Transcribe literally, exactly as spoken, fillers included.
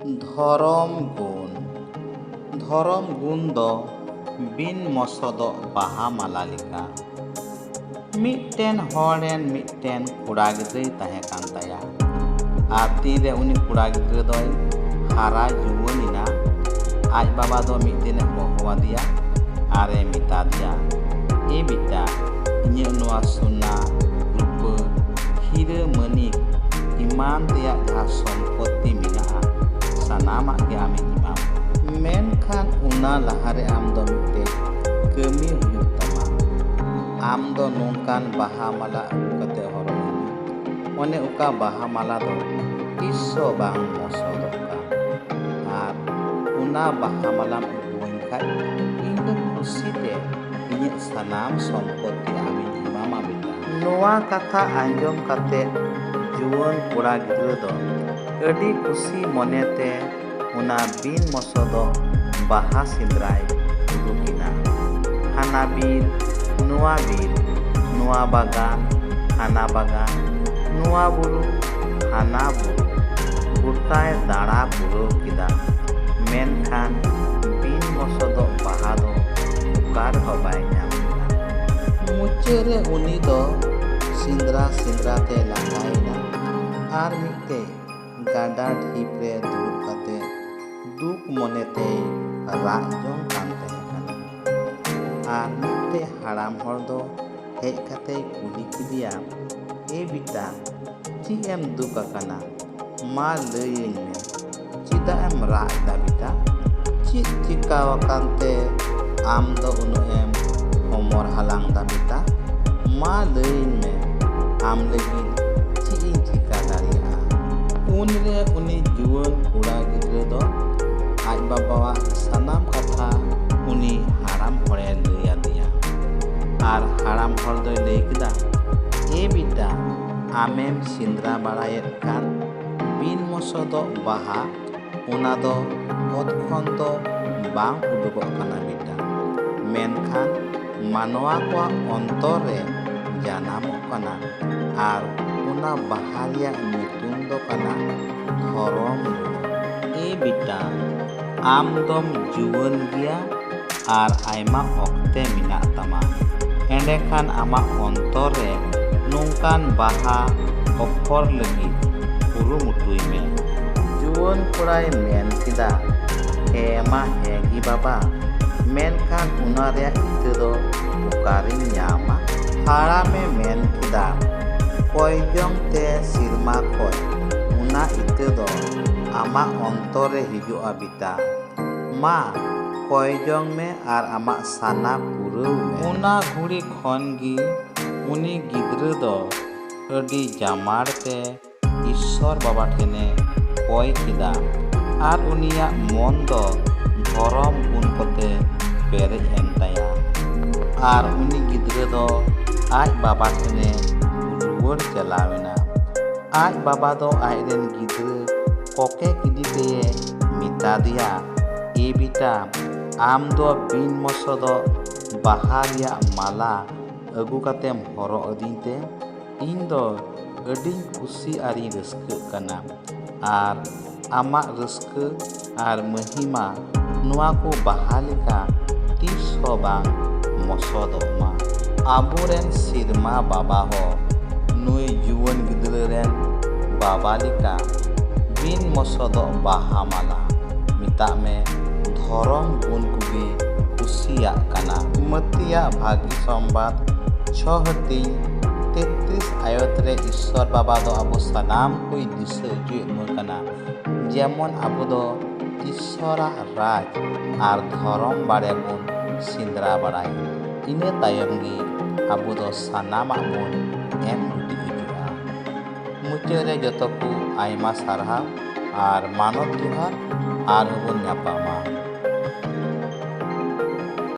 ᱫᱷᱚᱨᱚᱢ ᱜᱩᱱ᱾ ᱫᱷᱚᱨᱚᱢ ᱜᱩᱱ ᱫᱚ ᱵᱤᱱ ᱢᱚᱥᱚᱫᱚᱜ ᱵᱟᱦᱟ ᱢᱟᱞᱟ ᱞᱮᱠᱟ᱾ ᱢᱤᱫᱴᱮᱱ ᱦᱚᱲ ᱨᱮᱱ ᱢᱤᱫᱴᱮᱱ ᱠᱚᱲᱟ ᱜᱤᱫᱽᱨᱟᱹᱭ ᱛᱟᱦᱮᱸ ᱠᱟᱱ ᱛᱟᱭᱟ᱾ ᱟᱨ ᱛᱤᱱᱨᱮ ᱩᱱᱤ ᱠᱚᱲᱟ ᱜᱤᱫᱽᱨᱟᱹ ᱫᱚᱭ ᱦᱟᱨᱟ ᱡᱩᱣᱟᱹᱱ ᱮᱱᱟ, ᱟᱡ ᱵᱟᱵᱟ ᱫᱚ ᱢᱤᱫ ᱫᱤᱱᱮ ᱦᱚᱦᱚ ᱟᱫᱮᱭᱟ ᱟᱨᱮ ᱢᱮᱛᱟ ᱫᱮᱭᱟ, "ᱮ ᱵᱮᱴᱟ, ᱤᱧᱟᱹᱜ ᱱᱚᱣᱟ ᱥᱚᱱᱟ, ᱨᱩᱯᱟᱹ, ᱦᱤᱨᱟᱹ ᱢᱟᱹᱱᱤᱠ ᱮᱢᱟᱱ ᱛᱮᱭᱟᱜ ᱡᱟᱦᱟᱸ ᱥᱚᱢᱯᱚᱛᱛᱤ ᱢᱮᱱᱟᱜᱼᱟ, ᱥᱟᱱᱟᱢᱟᱜ ᱜᱮ ᱟᱢᱤᱧ ᱮᱢᱟᱢᱟ᱾ ᱢᱮᱱᱠᱷᱟᱱ ᱚᱱᱟ ᱞᱟᱦᱟᱨᱮ ᱟᱢ ᱫᱚ ᱢᱤᱫᱴᱮᱡ ᱠᱟᱹᱢᱤ ᱦᱩᱭᱩᱜ ᱛᱟᱢᱟ᱾ ᱟᱢ ᱫᱚ ᱱᱚᱝᱠᱟᱱ ᱵᱟᱦᱟ ᱢᱟᱞᱟ ᱟᱹᱜᱩ ᱠᱟᱛᱮ ᱦᱚᱨᱚᱜ ᱟᱹᱧ ᱢᱮ᱾ ᱚᱱᱮ ᱚᱠᱟ ᱵᱟᱦᱟ ᱢᱟᱞᱟ ᱫᱚ ᱛᱤᱥ ᱦᱚᱸ ᱵᱟᱝ ᱢᱚᱥᱚᱫᱚᱜ ᱠᱟᱱ᱾ ᱟᱨ ᱚᱱᱟ ᱵᱟᱦᱟ ᱢᱟᱞᱟᱢ ᱟᱹᱜᱩᱣᱟᱹᱧ ᱠᱷᱟᱡ ᱤᱧ ᱫᱚ ᱠᱩᱥᱤ ᱛᱮ ᱤᱧᱟᱹᱜ ᱥᱟᱱᱟᱢ ᱥᱚᱢᱯᱚᱛᱛᱤ ᱟᱢᱤᱧ ᱮᱢᱟᱢᱟ ᱵᱮᱴᱟ᱾" ᱱᱚᱣᱟ ᱠᱟᱛᱷᱟ ᱟᱸᱡᱚᱢ ᱠᱟᱛᱮ ᱡᱩᱣᱟᱹᱱ ᱠᱚᱲᱟ ᱜᱤᱫᱽᱨᱟᱹ ᱫᱚ ᱟᱹᱰᱤ ᱠᱩᱥᱤ ᱢᱚᱱᱮᱛᱮ ᱚᱱᱟ ᱵᱤᱱ ᱢᱚᱥᱚᱫᱚᱜ ᱵᱟᱦᱟ ᱥᱮᱸᱫᱽᱨᱟᱭ ᱩᱰᱩᱠ ᱮᱱᱟ᱾ ᱦᱟᱱᱟ ᱵᱤᱨ, ᱱᱚᱣᱟ ᱵᱤᱨ, ᱱᱚᱣᱟ ᱵᱟᱜᱟᱱ, ᱦᱟᱱᱟ ᱵᱟᱜᱟᱱ, ᱱᱚᱣᱟ ᱵᱩᱨᱩ, ᱦᱟᱱᱟ ᱵᱩᱨᱩ, ᱜᱚᱴᱟᱭ ᱫᱟᱬᱟ ᱯᱩᱨᱟᱹᱣ ᱠᱮᱫᱟ᱾ ᱢᱮᱱᱠᱷᱟᱱ ᱵᱤᱱ ᱢᱚᱥᱚᱫᱚᱜ ᱵᱟᱦᱟ ᱫᱚ ᱚᱠᱟ ᱨᱮᱦᱚᱸ ᱵᱟᱭ ᱧᱟᱢ ᱞᱮᱫᱟ᱾ ᱢᱩᱪᱟᱹᱫ ᱨᱮ ᱩᱱᱤ ᱫᱚ ᱥᱮᱸᱫᱽᱨᱟ ᱥᱮᱸᱫᱽᱨᱟ ᱛᱮ ᱞᱟᱸᱜᱟᱭᱮᱱᱟ ᱟᱨ ᱢᱤᱫᱴᱮᱡ ᱜᱟᱰᱟ ᱰᱷᱤᱯ ᱨᱮ ᱫᱩᱲᱩᱵ ᱠᱟᱛᱮ ᱫᱩᱠ ᱢᱚᱱᱮ ᱛᱮᱭ ᱨᱟᱜ ᱡᱚᱝ ᱠᱟᱱ ᱛᱟᱦᱮᱸ ᱠᱟᱱᱟ᱾ ᱟᱨ ᱢᱤᱫᱴᱮᱡ ᱦᱟᱲᱟᱢ ᱦᱚᱲ ᱫᱚ ᱦᱮᱡ ᱠᱟᱛᱮᱭ ᱠᱩᱞᱤ ᱠᱮᱫᱮᱭᱟ, "ᱮ ᱵᱮᱴᱟ, ᱪᱮᱫ ᱮᱢ ᱫᱩᱠ ᱟᱠᱟᱱᱟ? ᱢᱟ ᱞᱟᱹᱭᱟᱹᱧ ᱢᱮ, ᱪᱮᱫᱟᱜ ᱮᱢ ᱨᱟᱜ ᱮᱫᱟ ᱵᱮᱴᱟ? ᱪᱮᱫ ᱪᱤᱠᱟᱹ ᱟᱠᱟᱱ ᱛᱮ ᱟᱢ ᱫᱚ ᱩᱱᱟᱹᱜ ᱮᱢ ᱦᱚᱢᱚᱨ ᱦᱟᱞᱟᱝ ᱮᱫᱟ ᱵᱮᱴᱟ? ᱢᱟ ᱞᱟᱹᱭᱟᱹᱧ ᱢᱮ, ᱟᱢ ᱞᱟᱹᱜᱤᱫ ᱪᱮᱫ ᱤᱧ ᱪᱤᱠᱟᱹ ᱫᱟᱲᱮᱭᱟᱜᱼᱟ?" ᱩᱱᱨᱮ ᱩᱱᱤ ᱡᱩᱣᱟᱹᱱ ᱠᱚᱲᱟ ᱜᱤᱫᱽᱨᱟᱹ ᱫᱚ ᱟᱡ ᱵᱟᱵᱟᱣᱟᱜ ᱥᱟᱱᱟᱢ ᱠᱟᱛᱷᱟ ᱩᱱᱤ ᱦᱟᱲᱟᱢ ᱦᱚᱲᱮ ᱞᱟᱹᱭ ᱟᱫᱮᱭᱟ᱾ ᱟᱨ ᱦᱟᱲᱟᱢ ᱦᱚᱲ ᱫᱚᱭ ᱞᱟᱹᱭ ᱠᱮᱫᱟ, "ᱮ ᱵᱮᱴᱟ, ᱟᱢᱮᱢ ᱥᱮᱸᱫᱽᱨᱟ ᱵᱟᱲᱟᱭᱮᱫ ᱠᱟᱱ ᱵᱤᱱ ᱢᱚᱥᱚᱫᱚᱜ ᱵᱟᱦᱟ, ᱚᱱᱟ ᱫᱚ ᱚᱛ ᱠᱷᱚᱱ ᱫᱚ ᱵᱟᱝ ᱩᱰᱩᱠᱚᱜ ᱠᱟᱱᱟ ᱵᱮᱴᱟ, ᱢᱮᱱᱠᱷᱟᱱ ᱢᱟᱱᱣᱟ ᱠᱚᱣᱟᱜ ᱚᱱᱛᱚᱨ ᱨᱮ ᱡᱟᱱᱟᱢᱚᱜ ᱠᱟᱱᱟ᱾ ᱟᱨ ᱚᱱᱟ ᱵᱟᱦᱟ ᱨᱮᱭᱟᱜ ᱧᱩᱛᱩᱢ ᱫᱚ ᱠᱟᱱᱟ ᱫᱷᱚᱨᱚᱢ ᱜᱩᱱ᱾ ᱮ ᱟᱢ ᱫᱚᱢ ᱡᱩᱣᱟᱹᱱ ᱜᱮᱭᱟ ᱟᱨ ᱟᱭᱢᱟ ᱚᱠᱛᱮ ᱢᱮᱱᱟᱜ ᱛᱟᱢᱟ᱾ ᱮᱸᱰᱮᱠᱷᱟᱱ ᱟᱢᱟᱜ ᱚᱱᱛᱚᱨ ᱨᱮ ᱱᱚᱝᱠᱟᱱ ᱵᱟᱦᱟ ᱚᱯᱷᱚᱨ ᱞᱟᱹᱜᱤᱫ ᱠᱩᱨᱩᱢᱩᱴᱩᱭ ᱢᱮ᱾ ᱡᱩᱣᱟᱹᱱ ᱠᱚᱲᱟᱭ ᱢᱮᱱ ᱠᱮᱫᱟ, ᱦᱮᱸ ᱢᱟ ᱦᱮᱸ ᱜᱮ ᱵᱟᱵᱟ, ᱢᱮᱱᱠᱷᱟᱱ ᱚᱱᱟ ᱨᱮᱭᱟᱜ ᱤᱛᱟᱹ ᱫᱚ ᱚᱠᱟᱨᱮᱧ ᱧᱟᱢᱟ? ᱦᱟᱲᱟᱢᱮ ᱢᱮᱱ ᱠᱮᱫᱟ, ᱠᱚᱭ ᱡᱚᱝ ᱛᱮ ᱥᱮᱨᱢᱟ ᱠᱷᱚᱡ ᱚᱱᱟ ᱤᱛᱟᱹ ᱫᱚ ᱟᱢᱟᱜ ᱚᱱᱛᱚᱨ ᱨᱮ ᱦᱤᱡᱩᱜᱼᱟ ᱵᱤᱴᱟ᱾ ᱢᱟ, ᱠᱚᱭ ᱡᱚᱝ ᱢᱮ ᱟᱨ ᱟᱢᱟᱜ ᱥᱟᱱᱟ ᱯᱩᱨᱟᱹᱣ ᱢᱮ᱾ ᱚᱱᱟ ᱜᱷᱩᱲᱤ ᱠᱷᱚᱱ ᱜᱮ ᱩᱱᱤ ᱜᱤᱫᱽᱨᱟᱹ ᱫᱚ ᱟᱹᱰᱤ ᱡᱟᱢᱟᱲ ᱛᱮ ᱤᱥᱥᱚᱨ ᱵᱟᱵᱟ ᱴᱷᱮᱱᱮ ᱠᱚᱭ ᱠᱮᱫᱟ ᱟᱨ ᱩᱱᱤᱭᱟᱜ ᱢᱚᱱ ᱫᱚ ᱫᱷᱚᱨᱚᱢ ᱜᱩᱱ ᱠᱚᱛᱮ ᱯᱮᱨᱮᱡ ᱮᱱ ᱛᱟᱭᱟ᱾ ᱟᱨ ᱩᱱᱤ ᱜᱤᱫᱽᱨᱟᱹ ᱫᱚ ᱟᱡ ᱵᱟᱵᱟ ᱴᱷᱮᱱᱮ ᱨᱩᱣᱟᱹᱲ ᱪᱟᱞᱟᱣ ᱮᱱᱟ᱾ ᱟᱡ ᱵᱟᱵᱟ ᱫᱚ ᱟᱡ ᱨᱮᱱ ᱜᱤᱫᱽᱨᱟᱹ ᱠᱚᱠᱮ ᱠᱤᱫᱤ ᱛᱮᱭᱮ ᱢᱮᱛᱟ ᱫᱮᱭᱟ, ᱮ ᱵᱤᱴᱟ, ᱟᱢ ᱫᱚ ᱵᱤᱱ ᱢᱚᱥᱚᱫᱚᱜ ᱵᱟᱦᱟ ᱨᱮᱭᱟᱜ ᱢᱟᱞᱟ ᱟᱹᱜᱩ ᱠᱟᱛᱮᱢ ᱦᱚᱨᱚᱜ ᱟᱹᱫᱤᱧ ᱛᱮ ᱤᱧ ᱫᱚ ᱟᱹᱰᱤᱧ ᱠᱩᱥᱤ ᱟᱨᱤᱧ ᱨᱟᱹᱥᱠᱟᱹᱜ ᱠᱟᱱᱟ᱾ ᱟᱨ ᱟᱢᱟᱜ ᱨᱟᱹᱥᱠᱟᱹ ᱟᱨ ᱢᱟᱹᱦᱤᱢᱟ ᱱᱚᱣᱟ ᱠᱚ ᱵᱟᱦᱟ ᱞᱮᱠᱟ ᱛᱤᱥ ᱦᱚᱸ ᱵᱟᱝ ᱢᱚᱥᱚᱫᱚᱜ ᱢᱟ᱾ ᱟᱵᱚᱨᱮᱱ ᱥᱮᱨᱢᱟ ᱵᱟᱵᱟ ᱦᱚᱸ ᱱᱩᱭ ᱡᱩᱣᱟᱹᱱ ᱜᱤᱫᱽᱨᱟᱹ ᱨᱮᱱ ᱵᱟᱵᱟ ᱞᱮᱠᱟ ᱵᱤᱱ ᱢᱚᱥᱚᱫᱚᱜ ᱵᱟᱦᱟ ᱢᱟᱞᱟ, ᱢᱮᱛᱟᱜ ᱢᱮ ᱫᱷᱚᱨᱚᱢ ᱜᱩᱱ ᱠᱚᱜᱮ ᱠᱩᱥᱤᱭᱟᱜ ᱠᱟᱱᱟ᱾ ᱢᱟᱹᱛᱤᱭᱟᱜ ᱵᱷᱟᱹᱜᱤ ᱥᱚᱢᱵᱟᱫ ᱪᱷᱚ ᱦᱟᱹᱴᱤᱧ ᱛᱮᱛᱨᱤᱥ ᱟᱭᱚᱛ ᱨᱮ ᱤᱥᱥᱚᱨ ᱵᱟᱵᱟ ᱫᱚ ᱟᱵᱚ ᱥᱟᱱᱟᱢ ᱠᱚᱭ ᱫᱤᱥᱟᱹ ᱦᱚᱪᱚᱭᱮᱫ ᱵᱚᱱ ᱠᱟᱱᱟ, ᱡᱮᱢᱚᱱ ᱟᱵᱚ ᱫᱚ ᱤᱥᱥᱚᱨᱟᱜ ᱨᱟᱡᱽ ᱟᱨ ᱫᱷᱚᱨᱚᱢ ᱵᱟᱲᱮ ᱵᱚᱱ ᱥᱮᱸᱫᱽᱨᱟ ᱵᱟᱲᱟᱭᱟ᱾ ᱤᱱᱟᱹ ᱛᱟᱭᱚᱢ ᱜᱮ ᱟᱵᱚ ᱫᱚ ᱥᱟᱱᱟᱢᱟᱜ ᱵᱚᱱ ᱮᱢ ᱜᱤᱰᱤ ᱦᱤᱡᱩᱜᱼᱟ᱾ ᱢᱩᱪᱟᱹᱫ ᱨᱮ ᱡᱚᱛᱚ ᱠᱚ ᱟᱭᱢᱟ ᱥᱟᱨᱦᱟᱣ ᱟᱨ ᱢᱟᱱᱚᱛ ᱡᱚᱦᱟᱨ, ᱟᱨᱦᱚᱸ ᱵᱚᱱ ᱧᱟᱯᱟᱢᱟ᱾